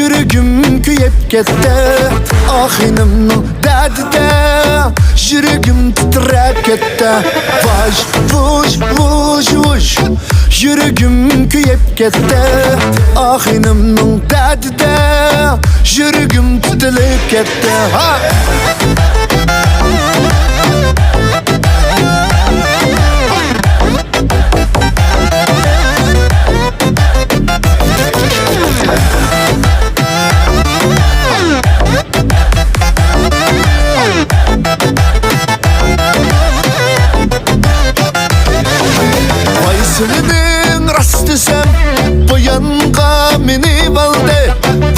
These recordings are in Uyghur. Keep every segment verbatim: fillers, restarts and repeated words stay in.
يۈرىكىم كۆيۈپ كەتتى، ئاخىنىمنىڭ دەردىدە يۈرىكىم تىترەپ كەتتى. ۋاش، ۋۇش، ۋۇش، ۋۇش. يۈرىكىم كۆيۈپ كەتتى، ئاخىنىمنىڭ دەردىدە يۈرىكىم تىتىلىپ كەتتى. ھا! ۋاي سىلىنىڭ راست دېسەم، بۇيانغا مېنىۋالدى.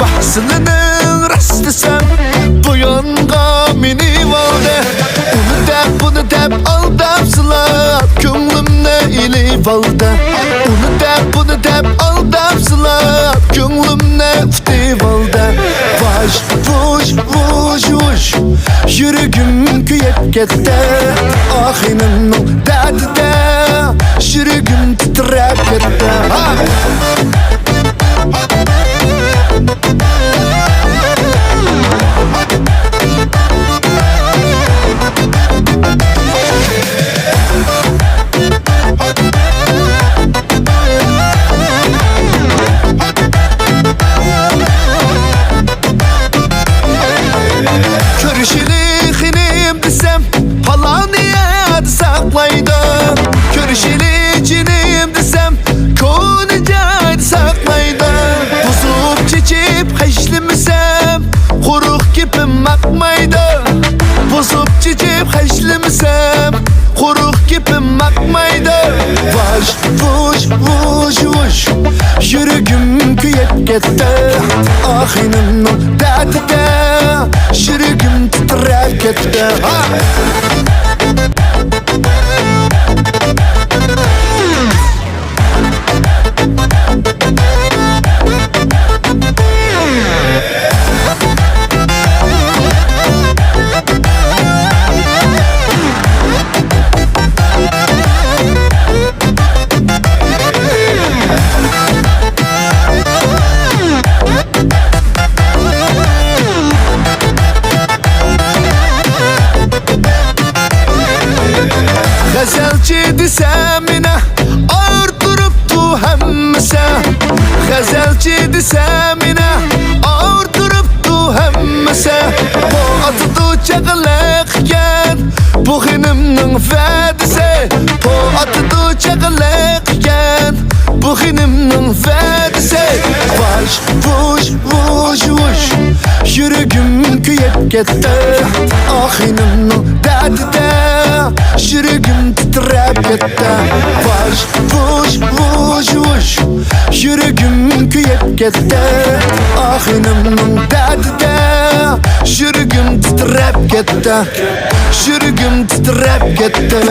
ۋاھ سىلىنىڭ راست دېسەم، بۇيانغا مېنىۋالدى. ئۇنى دەپ، بۇنى دەپ ئالداپسىلا، كۆڭلۈمنى ئېلىۋالدى. ئۇنى دەپ، بۇنى دەپ ئالداپسىلا، كۆڭلۈمنى ئۇتۇۋالدى. ۋاش، ۋۇش، ۋۇش، ۋۇش. يۈرىكىم كۆيۈپ كەتتى، ئاخىنىمنىڭ دەردىدە يۈرىكىم تىترەپ كەتتى. ھا! كۆرۈشىلى خېنىم دېسەم، پالان يەردە ساقلايدۇ. كۆرۈشىلى جېنىم دېسەم، كونا جايدا ساقلايدۇ. بۇزۇپ چېچىپ خەجلىمىسەم، قۇرۇق گېپىم ئاقمايدۇ. بۇزۇپ چېچىپ خەجلىمىسەم، قۇرۇق گېپىم ئاقمايدۇ. ۋاش، ۋۇش، ۋۇش، ۋۇش. يۈرىكىم كۆيۈپ كەتتى، ئاخىنىمنىڭ دەردىدە يۈرىكىم تىترەپ كەتتى. ھا! غەزەلچى دېسەم مېنى ئاغرىتىپتۇ ھەممىسى. غەزەلچى دېسەم مېنى ئاغرىتىپتۇ ھەممىسى. بۇ ئاتىدۇ چاغلىق ئىكەن، بۇ خېنىمنىڭ ۋەدىسى. بۇ ئاتىدۇ چاغلىق ئىكەن، بۇ خېنىمنىڭ ۋەدىسى. ۋاش، ۋۇش، ۋۇش، ۋۇش. يۈرىكىم كۆيۈپ كەتتى، ئاخىنىمنىڭ دەردىدە يۈرىكىم تىترەپ كەتتى. ۋاش، ۋۇش، ۋۇش، ۋۇش. يۈرىكىم كۆيۈپ كەتتى، ئاخىنىمنىڭ دەردىدە يۈرىكىم تىترەپ كەتتى. يۈرىكىم تىترەپ كەتتى.